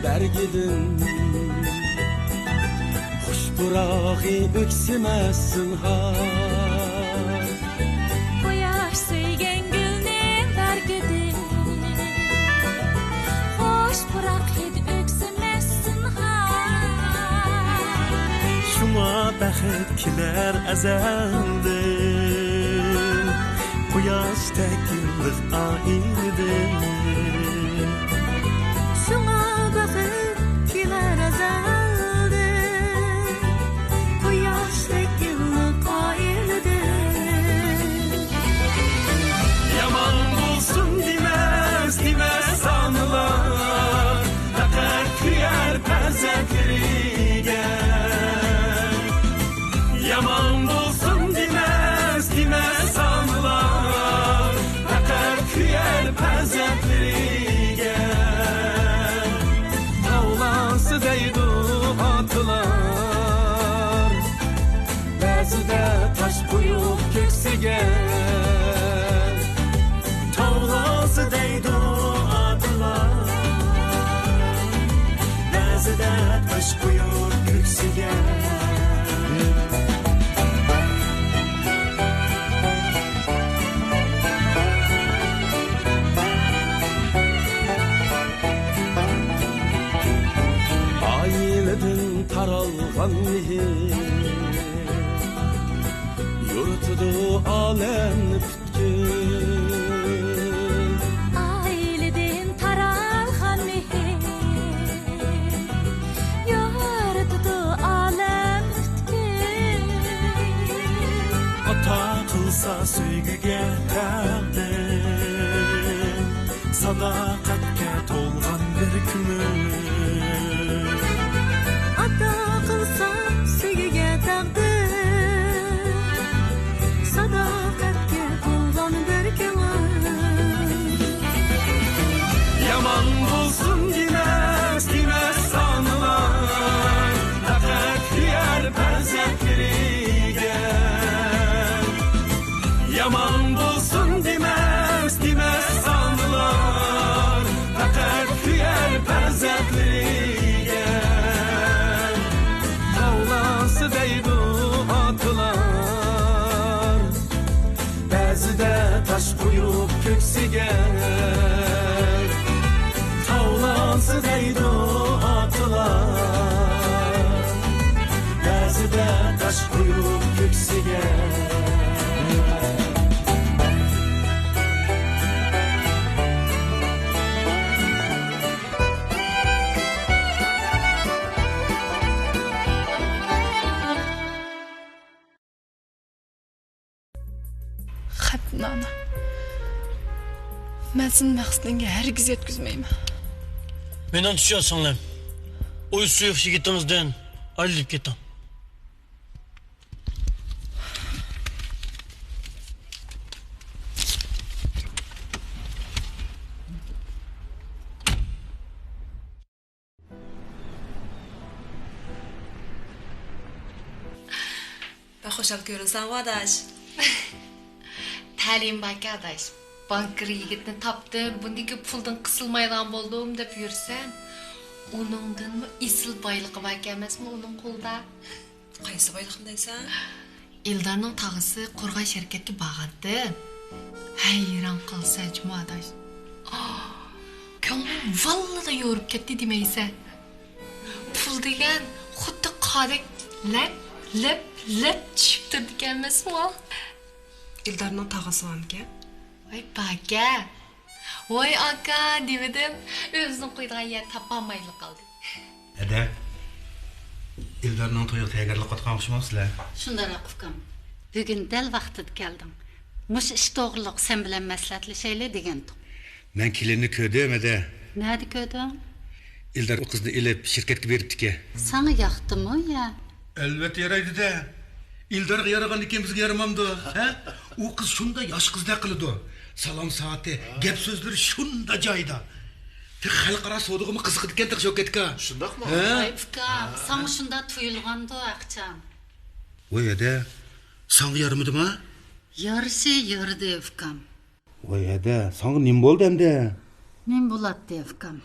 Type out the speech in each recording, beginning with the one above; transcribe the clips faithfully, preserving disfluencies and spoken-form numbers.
بەرگىدىن خۇش پۇراقى ئۆكسىمەس زىنھار. قۇياش سۆيگەن گۈلنى بەرگىدىن خۇش پۇراق ھىد ئۆكسىمەس زىنھار. شۇڭا بەخت كېلەر ئەزەلدىن، قۇياشتەك يىللىق ئائىلىدىن. شۇڭا بەخت كېلەر ئەزەلدىن، قۇياشتەك يىللىق ئائىلىدىن. يامان بولسۇن دېمەس، دېمەس ئانىلار، پەقەت كۆيەر پەرزەنتلىرىگە. يامان بولسۇن دېمەس، دېمەس ئانىلار، پەقەت كۆيەر پەرزەنتلىرىگە. تاۋلانسا دەيدۇ ئاتىلار، بەزىدە تاش قويۇپ كۆكسىگە. تاۋلانسا دەيدۇ ئاتىلار، بەزىدە تاش قويۇپ كۆكسىگە. ئائىلىدىن تارالغان مېھىر يورۇتىدۇ ئالەمنى پۈتكۈل. ئائىلىدىن تارالغان مېھىر يورۇتىدۇ ئالەم پۈتكۈل. ئاتا قىلسا سۆيگۈگە تەقدىر، ساداقەتكە تولغان بىر كۆڭۈل. ئاتا قىلسا سۆيگۈگە تەقدىر، ساداقەتكە تولغان بىر كۆڭۈل. يامان بولسۇن دېمەس، دېمەس ئانىلار، پەقەت كۆيەر پەرزەنتلىرىگە. يامان بولسۇن دېمەس، دېمەس ئانىلار، پەقەت كۆيەر پەرزەنتلىرىگە. تاۋلانسا دەيدۇ ئاتىلار، بەزىدە تاش قويۇپ كۆكسىگە. تاۋلانسا دەيدۇ ئاتىلار، بەزىدە تاش قويۇپ كۆكسىگە. خەپنامە. مەن سېنى مەقسىتىڭگە ھەرگىز يەتكۈزمەيمەن. مېنىڭ چۈشى سىڭلىم. ئۇ سۇيۇق يىگىتىڭىزدىن ئايرىلىپ كېتىڭ. بەك خۇشال كۆرۈنسەڭغۇ، ئاداش. تەلىيىم باركەن، ئاداش. بانكىر يىگىتنى تاپتىم، بۇندىن كېيىن پۇلدىن قىسىلمايدىغان بولدۇم دەپ يۈرسەم، ئۇنىڭدىنمۇ ئېسىل بايلىقى باركەن ئەمەسمۇ ئۇنىڭ قولىدا؟ قايسى بايلىقنى دەيسەن؟ ئېلدارنىڭ تاغىسى قۇرغان شىركەتكە بارغانتىم. ھەيران قالىسەن جۇمۇ ئاداش. كۆڭلۈم ۋاللىدا يورۇپ كەتتى دېمەيسەن. پۇل دېگەن خۇددى قاردەك لەپ، لەپ، لەپ چۈشۈپ تۇرىدىكەن ئەمەسمۇ؟ ئېلدارنىڭ تاغىسى بارمىكەن؟ ۋاي باركەن. ۋاي ئاكا دېمىدىم، ئۆزىنى قويىدىغان يەر تاپالمايلا قالدى. ھەدە، ئېلدارنىڭ تويىغا تەييارلىق قىلىۋاتقان ئوخشىمامسىلەر؟ شۇنداقراق ئۇكام. بۈگۈن دەل ۋاقتىدا كەلدىڭ. مۇشۇ ئىش توغرىلىق سەن بىلەن مەسلىھەتلىشەيلى دېگەنتۇق. مەن كېلىننى كۆردۈم، ھەدە. نەدە كۆردۈڭ؟ ئېلدار ئۇ قىزنى ئېلىپ شىركەتكە بېرىپتىكەن. ساڭا ياقتىمۇ يا؟ ئەلۋەتتە يارايدۇ-دە. ئېلدارغا يارىغاندىكىن بىزگە يارىمامدۇ، ھە؟ ئۇ قىز شۇنداق ياش قىزدەك قىلىدۇ. سالام سائىتى، گەپ سۆزلىرى شۇنداق جايىدا. تېخى خەلقئارا سودىغىمۇ قىزىقىدىكەن تېخى شوكەتكا. شۇنداقمۇ؟ ھە؟ ۋاي ئۇكام، ساڭا شۇنداق تۇيۇلغاندۇ ئاقچام. ۋاي ھەدە، ساڭا يارىمىدىما؟ يارىشى يارىدى ئۇكام. ۋاي ھەدە، ساڭا نېمە بولدى ئەمدى؟ نېمە بولاتتى ئۇكام؟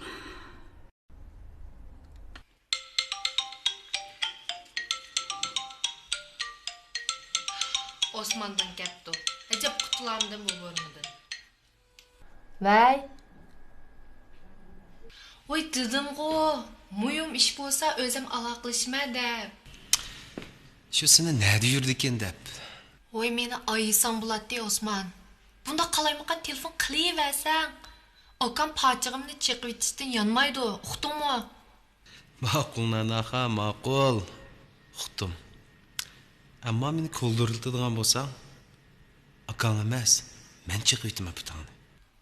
ئوسماندىن كەپتۇ. ئەجەب قۇتۇلامدىم بۇ بۇرمىدىن. ۋەي. ۋاي دېدىمغۇ، مۇھىم ئىش بولسا ئۆزۈم ئالاقىلىشىمەن دەپ. شۇ سېنى نەدە يۈرىدىكىن دەپ. ۋاي مېنى ئايىساڭ بولاتتى ئوسمان. بۇنداق قالايمىقان تېلېفون قىلىۋەرسەڭ. ئاكام پاچىقىمنى چېقىۋېتىشتىن يانمايدۇ، ئۇقتۇڭمۇ؟ ماقۇل ناناخا، ماقۇل. ئۇقتۇم. ئەمما مېنى كولدۇرلىتىدىغان بولساڭ، ئاكاڭ ئەمەس، مەن چېقىۋېتىمەن پۇتۇڭنى.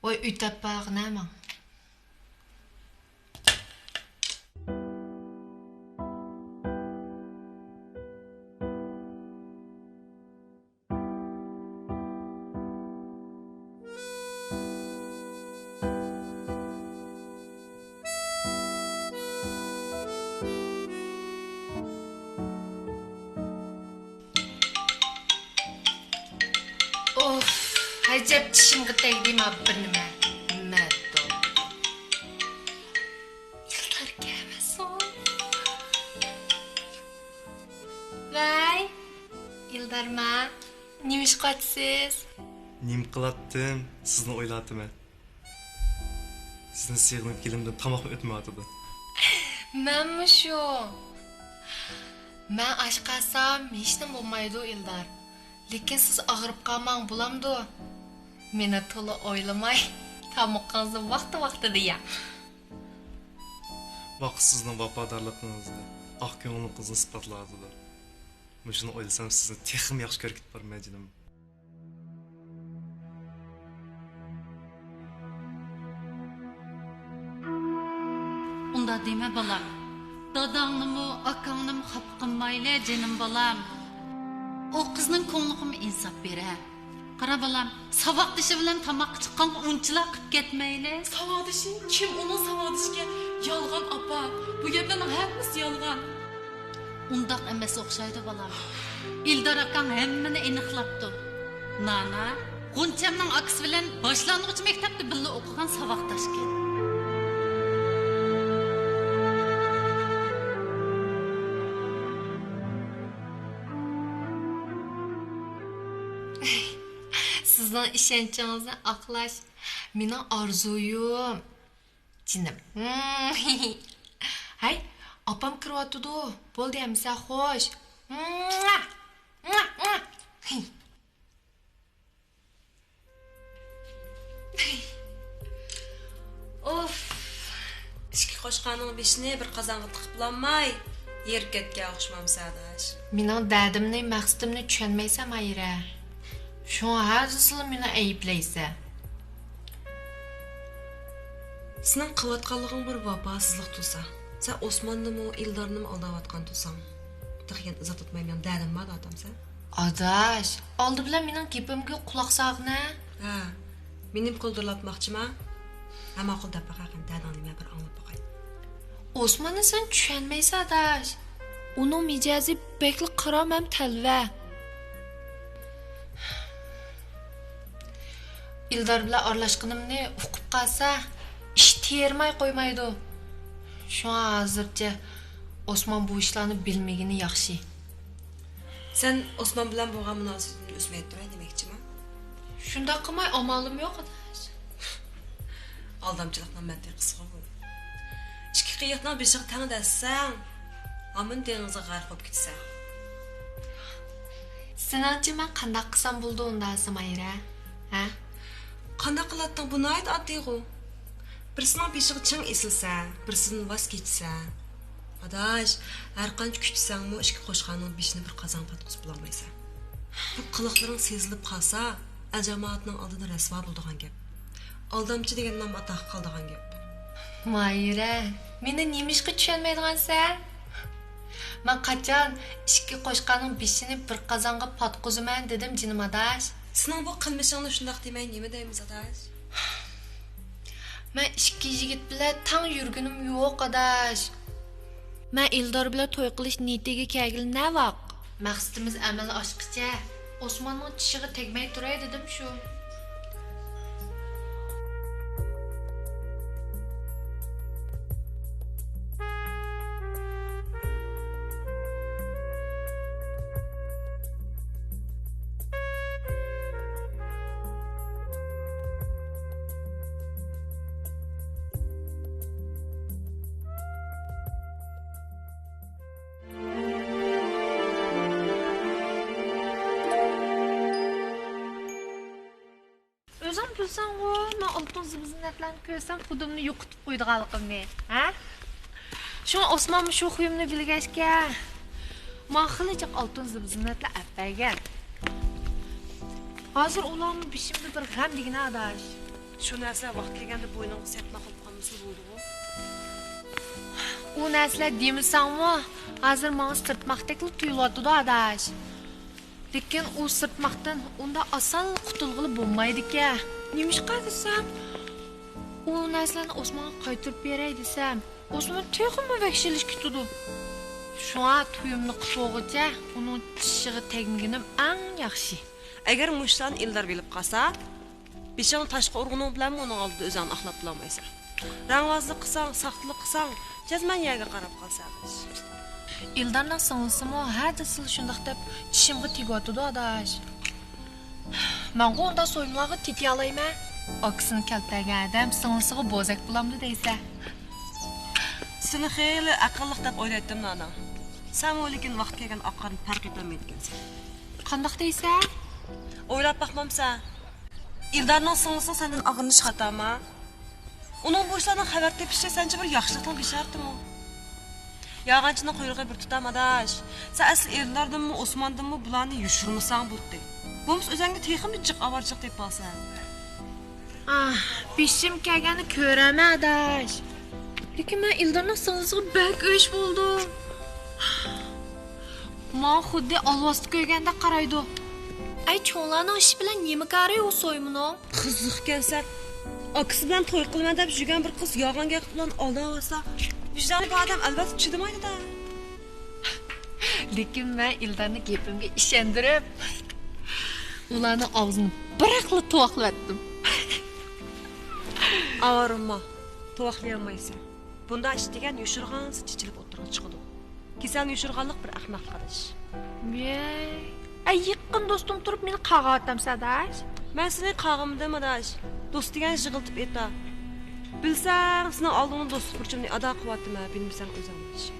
ۋاي ئۆتەپ بارغىنە ماڭ. ئوف، ئەجەب چىشىمغا تەگدى ما بىر نېمە. مەتو. يىللار كەلمەسۇن. ۋەي، ئىلدارما، نېمە ئىش قىلاتسىز؟ نېمە قىلاتتىم؟ سىزنى ئويلاۋاتىمەن. سىزنى سېغىنىپ كېلىمدىن تاماقمۇ ئۆتمەيۋاتىدۇ. مەنمۇ شۇ. مەن ئاچ قالسام ھېچنېمە بولمايدۇ، ئىلدار. لېكىن سىز ئاغرىپ قالماڭ، بولامدۇ؟ مېنى تولا ئويلىماي، تامىقىڭىزنى ۋاقتى-ۋاقتىدا يەڭ. ۋاقىت سىزنىڭ ۋاپادارلىقىڭىزنى، ئاق كۆڭۈللۈكىڭىزنى ئىسپاتلاۋاتىدۇ. مۇشۇنى ئويلىسام، سىزنى تېخىمۇ ياخشى كۆرۈپ كېتىپ بارىمەن، جېنىم. ئۇنداق دېمە، بالام. داداڭنىمۇ، ئاكاڭنىمۇ خاپا قىلمايلى، جېنىم بالام. ئۇ قىزنىڭ كۆڭلىگىمۇ ئىنساپ بېرە. قارا بالام، ساۋاقدىشى بىلەن تاماققا چىققانغا ئۇنچىلا قىپ كەتمەيلى. ساۋاقدىشى؟ كىم ئۇنىڭ ساۋاقدىشى ئىكەن؟ يالغان ئاپا. بۇ گەپلەرنىڭ ھەممىسى يالغان. ئۇنداق ئەمەس ئوخشايدۇ بالام. ئىلدار ئاكاڭ ھەممىنى ئېنىقلاپتۇ. نانا، غۇنچەمنىڭ ئاكىسى بىلەن باشلانغۇچ مەكتەپتە بىللە ئوقۇغان ساۋاقداشكەن. سىزنىڭ ئىشەنچىڭىزنى ئاقلاش مېنىڭ ئارزۇيۇم، جېنىم. ھەي، ئاپام كىرىۋاتىدۇ. بولدى ئەمىسە، خوش. ئوف! ئىككى قوچقارنىڭ بېشىنى بىر قازانغا تىقىپ بولالماي، ھېرىپ كەتكەن ئوخشىمامسەن، ئاداش؟ مېنىڭ دەردىمنى، مەقسىتىمنى چۈشەنمەيسەن، ماھىرە. شۇڭا ھازىرسىلا مېنى ئەيىبلەيسەن. سېنىڭ قىلىۋاتقانلىقىڭ بىر ۋاپاسىزلىق تۇرسا، سەن ئوسماننىمۇ، ئىلدارنىمۇ ئالداۋاتقان تۇرساڭ، تېخى يەنە ئىزاھ تۇتماي مېنىڭ دەردىمنى ئاغرىتامسەن؟ ئاداش، ئالدى بىلەن مېنىڭ گېپىمگە قۇلاق سالغىنە. ھە، مېنىمۇ كولدۇرلاتماقچىما؟ ھە، ماقۇل دەپ باقە قېنى، دەردىڭ نېمە، بىر ئاڭلاپ باقاي. ئوسماننى سەن چۈشەنمەيسەن، ئاداش. ئۇنىڭ مىجەزى بەكلا قارام ھەم تەلۋە. ئىلدار بىلەن ئارىلاشقىنىمنى ئۇقۇپ قالسا، ئىش تېرىماي قويمايدۇ. شۇڭا ھازىرچە ئوسمان بۇ ئىشلارنى بىلمىگىنى ياخشى. سەن ئوسمان بىلەن بولغان مۇناسىۋىتىمنى ئۈزمەي تۇراي دېمەكچىما؟ شۇنداق قىلماي ئامالىم يوق، ئاداش. ئالدامچىلىقنىڭ مەنتىقىسىغۇ بۇ. ئىككى قېيىقنىڭ بېشىغا تەڭ دەسسەڭ، ھامان دېڭىزغا غەرق بولۇپ كېتىسەن. سېنىڭچە مەن قانداق قىلسام بولىدۇ ئۇنداق، سۇمايرا؟ ھە؟ قانداق قىلاتتىڭ؟ بۇ ناھايىتى ئاددىيغۇ. بىرسىنىڭ بېشىغا چىڭ ئېسىلسە، بىرسىدىن ۋاز كېچىسە. ئاداش، ھەرقانچە كۈچىسەڭمۇ ئىككى قوچقارنىڭ بېشىنى بىر قازانغا پاتقۇزۇپ بولالمايسەن. بۇ قىلىقلىرىڭ سېزىلىپ قالسا، ئەل-جامائەتنىڭ ئالدىدا رەسۋا بولىدىغان گەپ. ئالدامچى دېگەن نام-ئاتاققا قالىدىغان گەپ. ماھىرە، مېنى نېمىشقا چۈشەنمەيدىغانسەن؟ مەن قاچان ئىككى قوچقارنىڭ بېشىنى بىر قازانغا پاتقۇزىمەن دېدىم، جېنىم ئاداش؟ سېنىڭ بۇ قىلمىشىڭنى شۇنداق دېمەي نېمە دەيمىز، ئاداش؟ مەن ئىككى يىگىت بىلەن تەڭ يۈرگىنىم يوق، ئاداش. مەن ئىلدار بىلەن توي قىلىش نىيىتىگە كەلگىلى نەۋاق؟ مەقسىتىمىز ئەمەلگە ئاشقىچە ئوسماننىڭ چىشىغا تەگمەي تۇراي دېدىم شۇ. بىلسەڭغۇ، مەن ئالتۇن زىبۇ-زىننەتلەرنى كۆرسەم، خۇدۇمنى يوقىتىپ قويىدىغانلىقىمنى، ھە؟ شۇڭا ئوسمانمۇ شۇ خۇيۇمنى بىلگەچكە، ماڭا خېلى جىق ئالتۇن زىبۇ-زىننەتلەر ئەپ بەرگەن. ھازىر ئۇلارمۇ بېشىمدا بىر غەم دېگىنە، ئاداش. شۇ نەرسىلەر ۋاقتى كەلگەندە بوينۇڭغا سەپلا قىلىپ قالمىسا بولىدىغۇ. ئۇ نەرسىلەر دېمىسەڭمۇ، ھازىر ماڭا سىرتماقتەكلا تۇيۇلۇۋاتىدۇ، ئاداش. لېكىن ئۇ سىرتماقتىن ئۇنداق ئاسانلا قۇتۇلغىلى بولمايدىكەن. نېمىشقا دېسەم، ئۇ نەرسىلەرنى ئوسمانغا قايتۇرۇپ بېرەي دېسەم، ئوسمان تېخىمۇ ۋەھشىيلىشىپ كېتىدۇ. شۇڭا تويۇمنى قۇتۇلغۇچە ئۇنىڭ چىشىغا تەگمىگىنىم ئەڭ ياخشى. ئەگەر مۇشۇلارنى ئىلدار بىلىپ قالسا، بېشىڭنى تاشقا ئۇرغىنىڭ بىلەنمۇ ئۇنىڭ ئالدىدا ئۆزۈڭنى ئاقلاپ بولالمايسەن. رەڭۋازلىق قىلساڭ، ساختىلىق قىلساڭ، جەزمەن يەرگە قاراپ قالىسەن، ئاداش. ئىلدارنىڭ سىڭلىسىمۇ ھە دېسىلا شۇنداق دەپ چىشىمغا تېگىۋاتىدۇ، ئاداش. مەنغۇ ئۇنداق سويمىلارغا تېتىيالايمەن. ئاكىسىنى كەلتۈرگەن ئادەم سىڭلىسىغا بوزەك بولامدۇ دەيسەن. سېنى خېلى ئەقىللىق دەپ ئويلايتتىم، نانا. سەنمۇ لېكىن ۋاقتى كەلگەن ئاقارنى پەرق ئېتەلمەيدىكەنسەن. قانداق دەيسەن؟ ئويلاپ باقمامسەن؟ ئىلدارنىڭ سىڭلىسىنىڭ سەندىن ئاغرىنىشى خاتامۇ؟ ئۇنىڭ بۇ ئىشلاردىن خەۋەر تېپىشى سەنچە بىر ياخشىلىقنىڭ بېشارىتىمۇ؟ يالغانچىنىڭ قۇيرۇقى بىر تۇتام، ئاداش. سەن ئەسلى ئىلداردىنمۇ، ئوسماندىنمۇ بۇلارنى يوشۇرمىساڭ بولدى. بولمىسا ئۆزۈڭگە تېخىمۇ جىق ئاۋارىچىلىق تېپىپ ئالىسەن. ئاھ، بېشىم كەلگەننى كۆرەمەن، ئاداش. لېكىن مەن ئىلدارنىڭ سىڭلىسىغا بەك ئۆچ بولدۇم. ماڭا خۇددى ئالۋاستى كۆرگەندەك قارايدۇ. ئەي، چوڭلارنىڭ ئىشى بىلەن نېمە كارى ئۇ سويمىنىڭ؟ قىزىق ئىكەنسەن. ئاكىسى بىلەن توي قىلىمەن دەپ يۈرگەن بىر قىز يالغان گەپ بىلەن ئالداۋاتسا، ۋىجدانى بار ئادەم ئەلۋەتتە چىدىمايدۇ-دە. لېكىن مەن ئىلدارنى گېپىمگە ئىشەندۈرۈپ، ئۇلارنىڭ ئاغزىنى بىراقلا تۇۋاقلىۋەتتىم. ئاۋارىما، تۇۋاقلىيالمايسەن. بۇنداق ئىش دېگەن يوشۇرغانسېرى چېچىلىپ ئوتتۇرىغا چىقىدۇ. كېسەلنى يوشۇرغانلىق بىر ئەخمەقلىق، ئاداش. ۋەي، ئەي، يېقىن دوستۇم تۇرۇپ مېنى قاغاۋاتامسەن، ئاداش؟ مەن سېنى قاغىمىدىم، ئاداش. دوست دېگەن يىغلىتىپ ئېيتا. بىلسەڭ، سېنىڭ ئالدىڭدا دوستلۇق بۇرچۇمنى ئادا قىلىۋاتىمەن، بىلمىسەڭ ئۆزۈڭ بىلىشى.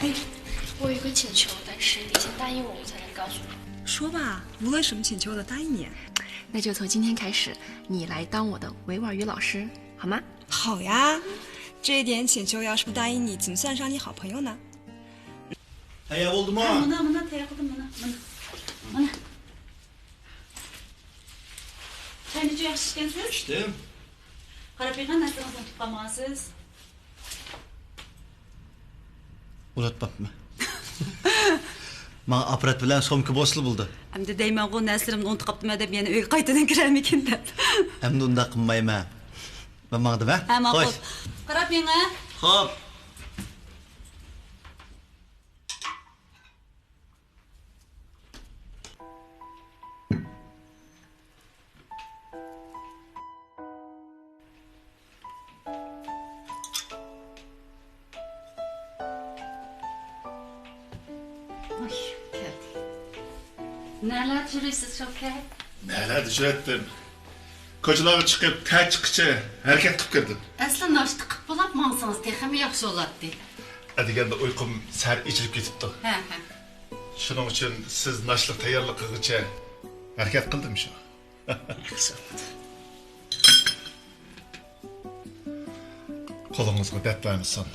哎，我有个请求，但是你先答应我，我才能告诉你。说吧，无论什么请求，我都答应你。那就从今天开始，你来当我的维吾尔语老师，好吗？好呀，这一点请求要是不答应你，怎么算上你好朋友呢？ تەييار بولدىمۇ؟ ھە، مانا، مانا تەييار قىلدىم، مانا، مانا. مانا. چاينى ياخشى ئىچكەنسىز؟ ئىچتىم. قاراپ بېقىڭ، نەرسىڭىزنى ئۇنتۇپ قالمىغانسىز. ئۇنتۇپ قاپتىمەن. ماڭا ئاپپارات بىلەن سومكا بولسىلا بولدى. ئەمدى دەيمەنغۇ، نەرسىلىرىمنى ئۇنتۇپ قاپتىمەن دەپ يەنە ئۆيگە قايتىدىن كىرەرمىكىن دەپ. ئەمدى ئۇنداق قىلمايمەن. مەن ماڭدىم، ھە؟ ھە، ماقۇل. خوش. قاراپ مېڭە. خوپ. ۋاي، كەلدى. نەلەردە يۈرىسىز، شوپۇر؟ نەلەردە يۈرەتتىم؟ كوچىلارغا چىقىپ، تەر چىققىچە ھەرىكەت قىلىپ كىردىم. ئەسلى ناشتا قىلىپ بولاپ ماڭسىڭىز تېخىمۇ ياخشى بولاتتى. ئەدىگەندە ئۇيقۇم سەل ئېچىلىپ كېتىپتۇ. ھە، ھە. شۇنىڭ ئۈچۈن سىز ناشتىلىق تەييارلىق قىلغىچە ھەرىكەت قىلدىم شۇ. ياخشى بوپتۇ. قولىڭىزغا دەرد بەرمىسۇن.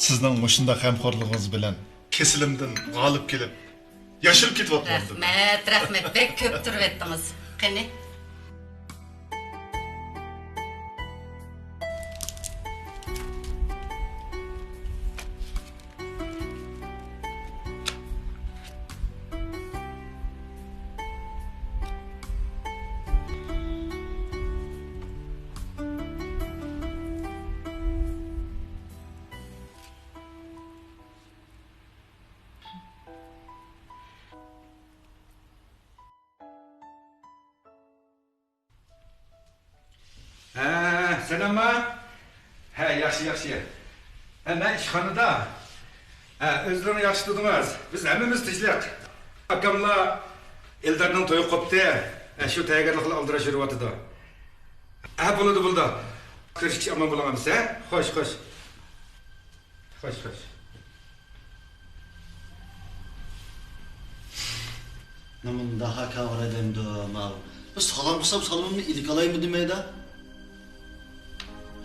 سىزنىڭ مۇشۇنداق غەمخورلۇقىڭىز بىلەن كېسىلىمدىن غالىب كېلىپ، ياشىرىپ كېتىۋاتىمەن. رەھمەت، رەھمەت. بەك كۆپ تۇرۇۋەتتىڭىز. قېنى. ئەمما، ھە، ياخشى، ياخشى. ھە، مەن ئىشخانىدا. ھە، ئۆزلىرىڭ ياخشى تۇردىڭىز. بىز ھەممىمىز تىنچلىق. ئاكاملار ئېلدارنىڭ تويى قوپتى. ھە، شۇ تەييارلىقلار ئالدىراش يۈرۈۋاتىدۇ. ھە، بولىدۇ، بولىدۇ. كۆرۈشكىچە ئامان بولۇڭ ئەمىسە، ھە؟ خوش، خوش. خوش، خوش. نېمانداق ھاكاۋۇر ئادەمدۇ ماۋۇ؟ بىر سالام قىلسام، سالىمىمنى ئىلىك ئالايمۇ دېمەيدۇ.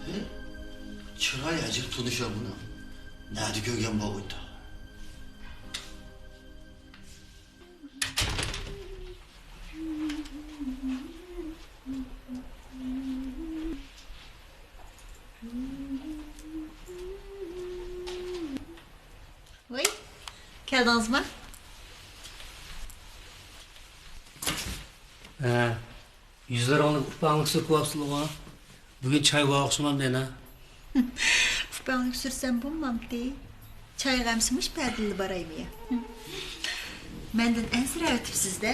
ھە؟ چىراي ئەجەب تونۇش بۇنىڭ. نەدە كۆرگەن بولغىيتۇ؟ ۋاي، كەلدىڭىزما؟ ھە، يۈزلىرىڭنى ئۇپاڭلىق سۈركىۋاپسىلىغۇ. بۈگۈن چاي بار ئوخشىمامدۇ يەنە؟ ئۇپاڭلىق سۈرسەم بولمامتى؟ چايغا ئەمسە مۇشۇ پەدىللا بارايمۇ يا؟ مەندىن ئەنسىرەۋېتىپسىز-دە.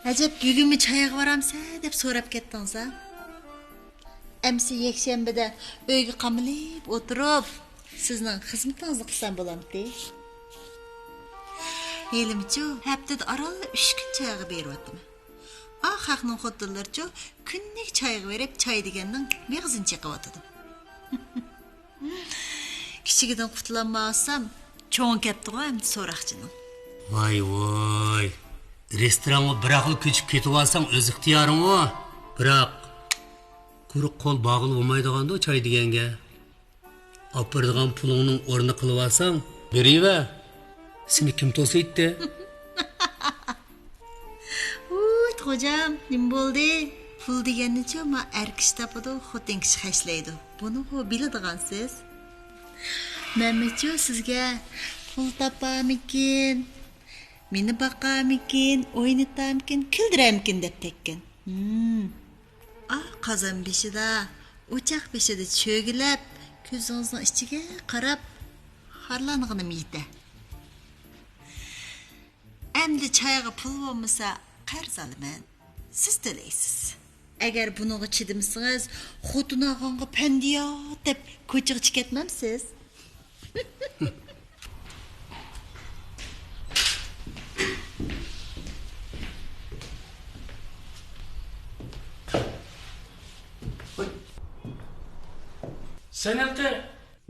ئەجەب، بۈگۈنمۇ چايغا بارامسە دەپ سوراپ كەتتىڭىز ھە؟ ئەمسە يەكشەنبىدە ئۆيگە قامىلىپ ئولتۇرۇپ، سىزنىڭ خىزمىتىڭىزنى قىلسام بولامتى؟ ھېلىمۇچۇ، ھەپتىدە ئارانلا ئۈچ كۈن چايغا بېرىۋاتىمەن. ئا، خەقنىڭ خوتۇنلىرىچۇ، كۈنلۈك چايغا بېرىپ، چاي دېگەننىڭ مېغىزىنى چېقىۋاتىدۇ. كىچىكىدىن قۇتۇلالمايۋاتسام، چوڭى كەپتىغۇ ئەمدى سوراقچىنىڭ. ۋاي، ۋاي. رېستورانغا بىراقلا كۆچۈپ كېتىۋالساڭ ئۆز ئىختىيارىڭغۇ. بىراق، قۇرۇق قول بارغىلى بولمايدىغاندۇ چاي دېگەنگە. ئاپىرىدىغان پۇلۇڭنىڭ ئورنىنى قىلىۋالساڭ، بېرىۋەر. سېنى كىم توسۇيتتى؟ ۋۇي، خوجام، نېمە بولدى؟ پۇل دېگەننىچۇ، ما ئەر كىشى تاپىدۇ، خوتۇن كىشى خەجلەيدۇ. بۇنىغۇ بىلىدىغانسىز. مەنمۇچۇ سىزگە پۇل تاپارمىكىن، مېنى باقارمىكىن، ئوينىتارمىكىن، كۈلدۈرەرمىكىن دەپ تەگكەن. ھىم. ئا، قازان بېشىدا، ئوچاق بېشىدا چۆگىلەپ، كۆزىڭىزنىڭ ئىچىگە قاراپ خارلانغىنىم يېتە. ئەمدى چايغا پۇل بولمىسا، قەرز ئالىمەن. سىز تۆلەيسىز. ئەگەر بۇنىڭغا چىدىمىسىڭىز، خوتۇن ئالغانغا پەندىيات دەپ كوچىغا چىقىۋەتمەمسىز؟ سەن ھەققى.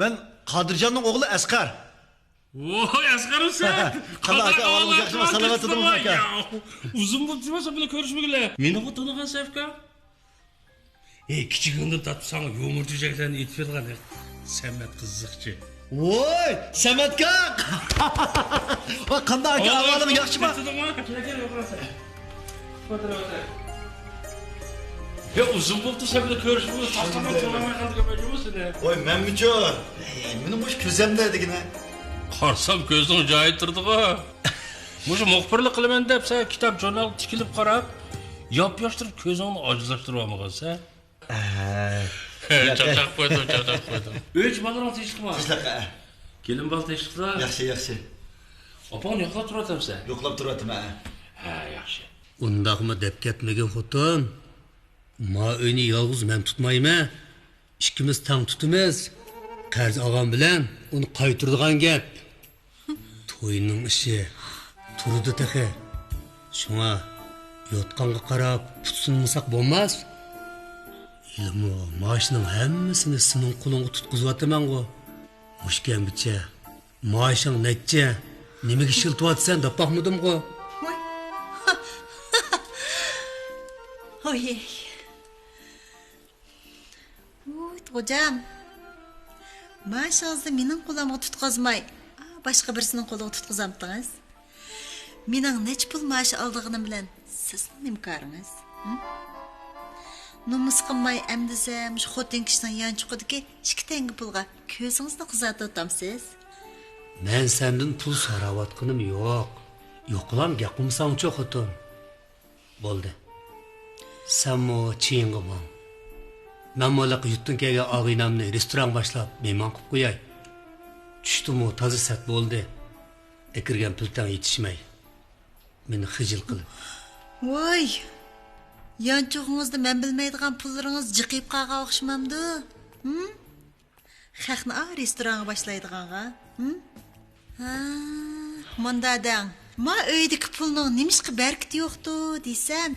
مەن قادىرجاننىڭ ئوغلى ئەسقەر. ۋوي، ئەسقەر ھۈسەن! قانداق ئاكا، ئەھۋالىڭىز ياخشىمۇ؟ سالامەت تۇردىڭىزمۇ ئاكا؟ ياۋ، ئۇزۇن بولۇپتۇ سەن بىلەن كۆرۈشمىگىلى. مېنىغۇ تونۇغانسەن ئۇكا؟ ھېي، كىچىكىڭدىن تارتىپ ساڭا يۇمۇر چۆچەكلەرنى ئېيتىپ بېرىدىغان سەمەت قىزىقچى. ۋوي، سەمەتكا! ۋاي، قانداق ئاكا، ئەھۋالىڭ ياخشىمۇ؟ كەتتىڭمۇ؟ كېلە، كېلە، ئولتۇرىسەن. ئولتۇر، ئولتۇر. يا، ئۇزۇن بولۇپتۇ سەن بىلەن كۆرۈشمىگىلى، تاقىمۇ تۇرالماي قالدىق ئەمەسمۇ سېنى. ۋاي، مەنمۇچۇ. ھەي، مېنىڭ مۇشۇ كۆزەمدە دېگىنە. قارىسام كۆزۈڭ جايىدا تۇرىدىغۇ. مۇشۇ مۇخبىرلىق قىلىمەن دەپ سەن كىتاب ژۇرنالغا تىكىلىپ قاراپ، ياپياش تۇرۇپ كۆزۈڭنى ئاجىزلاشتۇرۇۋالمىغىنسەن. ئەھ. چاقچاق قويدۇم، چاقچاق قويدۇم. ئۆي-ئىچى بالىلىرىڭ تىنچلىقمۇ؟ تىنچلىق، ئە. كېلىن بالا تىنچلىقلا؟ ياخشى، ياخشى. ئاپاڭنى يوقلاپ تۇرۇۋاتامسەن؟ يوقلاپ تۇرۇۋاتىمەن، ئە. ھە، ياخشى. ئۇنداقمۇ دەپ كەتمىگىن خوتۇن. ما ئۆينى يالغۇز مەن تۇتمايمەن. ئىككىمىز تەڭ تۇتىمىز. قەرز ئالغان بىلەن ئۇنى قايتۇرىدىغان گەپ. توينىڭ ئىشى تۇرىدۇ تېخى. شۇڭا يوتقانغا قاراپ پۇت سۇنمىساق بولماس. ھېلىمۇ مائاشنىڭ ھەممىسىنى سېنىڭ قولۇڭغا تۇتقۇزۇۋاتىمەنغۇ. مۇشۇ كەمگىچە مائاشىڭ نەچچە، نېمىگە ئىشلىتىۋاتىسەن دەپ باقمىدىمغۇ. ھوي. ھوي. ۋۇي، خوجام. مائاشىڭىزنى مېنىڭ قولۇمغا تۇتقۇزماي، باشقا بىرسىنىڭ قولىغا تۇتقۇزامتىڭىز؟ مېنىڭ نەچچە پۇل مائاش ئالىدىغىنىم بىلەن سىزنىڭ نېمە كارىڭىز؟ ھە؟ نومۇس قىلماي ئەمدىسە مۇشۇ خوتۇن كىشىنىڭ يانچۇقىدىكى ئىككى تەڭگە پۇلغا كۆزىڭىزنى قىزارتىۋاتامسىز؟ مەن سەندىن پۇل سوراۋاتقىنىم يوق. يوقىلاپ گەپ قىلمىساڭچۇ، خوتۇن؟ بولدى. سەنمۇ چېيىڭغا ماڭ. مەنمۇ ھېلىقى يۇرتتىن كەلگەن ئاغىنەمنى رېستورانغا باشلاپ مېھمان قىلىپ قوياي. چۈشتىمۇ تازا سەت بولدى. ئەكىرگەن پىلتەڭ يېتىشمەي. مېنى خىجىل قىلىپ. ۋاي! يانچۇقىڭىزدا مەن بىلمەيدىغان پۇللىرىڭىز جىقىيىپ قالغان ئوخشىمامدۇ؟ ھىم؟ خەقنى ئا رېستورانغا باشلايدىغانغا؟ ھىم؟ ھا، مۇندا دەڭ. ما ئۆيدىكى پۇلنىڭ نېمىشقا بەرىكىتى يوقتۇ دېسەم،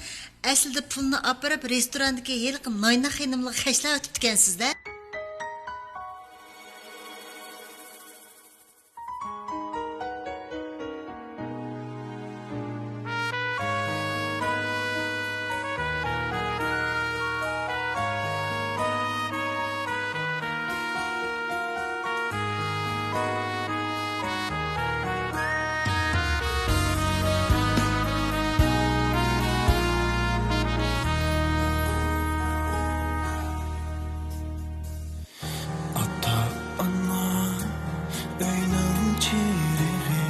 ئەسلىدە پۇلنى ئاپىرىپ رېستوراندىكى ھېلىقى ناينا خېنىملارغا خەجلەۋېتىپتىكەنسىز-دە. ئاتا-ئانا ئۆينىڭ چىرىغى،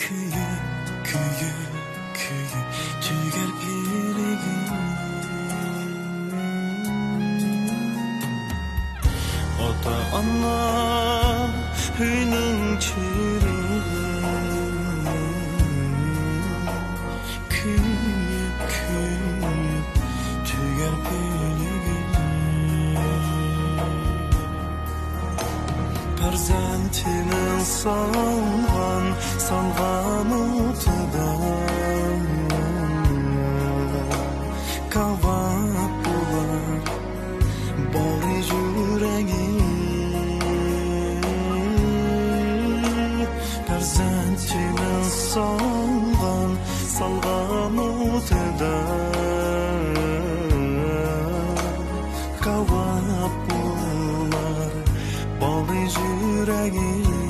كۆيۈپ، كۆيۈپ، كۆيۈپ تۈگەر پىلىگى. ئاتا-ئانا ئۆينىڭ چىرىغى، كۆيۈپ، كۆيۈپ تۈگەر پىلىگى. پەرزەنتىنىڭ سالغان، سالغان ئوتىدا كاۋاپ بولار بالىج يۈرەكى. پەرزەنتىنىڭ سالغان، سالغان ئوتىدا كاۋاپ بولار بالىج يۈرەكى.